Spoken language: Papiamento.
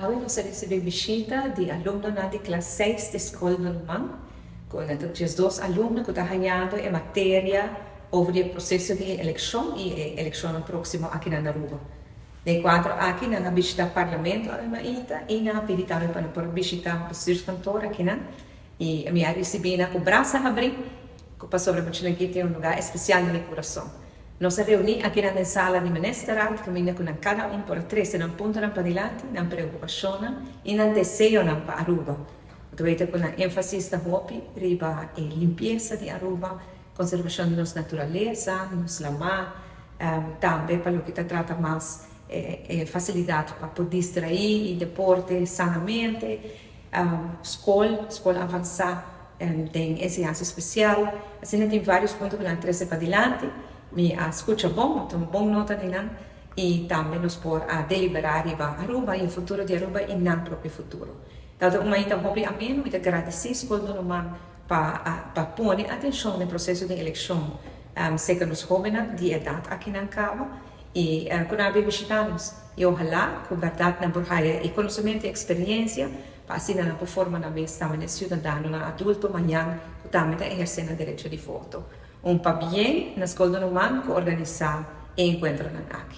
Awe nos a ricibi bishita di alumnonan di klas 6 di Scol Normal, cu nan ta 12 alumno cu ta hayando e materia over di e proceso di eleccion y e eleccionnan proximo aki na Aruba. Den cuadro aki nan a bishita Parlamento awe mainta y nan a pidi tambe pa nan por bishita bestuurskantoor akinan y mi a ricibi nan cu brasa habri cu pasobra muchanan aki tin un lugar especial den mi curason. Nos a reuni akinan den sala di Ministerraad caminda cu nan cada un por a trece nan puntonan padilanti, nan preocupacionnan y nan deseonan pa Aruba. Bo ta weta cu nan enfasis ta hopi riba e limpieza di Aruba, conservacion di nos naturaleza, nos lama, tambe pa loke ta trata mas e facilidad pa por distrai y deporte sanamente, scol, scol avansa den enseñansa especial. Asina tin varios punto cu nan a trece padilanti. Mi a scucha bon, a tuma bon nota di nan y tambe nos por a delibera riba Aruba y e futuro di Aruba y nan propio futuro. Tabata un mainta hopi ameno, mi ta gradici Scol Normal pa pone atencion den proceso di eleccion cerca nos hobennan di edad akinan caba y cu nan a bin bishita nos y ohala cu berdad nan por haya e conocemento y experiencia pa asina nan por forma nan mes tambe den ciudadanonan adulto mañan cu tambe ta eherce nan derecho di voto. Un pabien na Scol Normal cu organisa e encuentronan aki.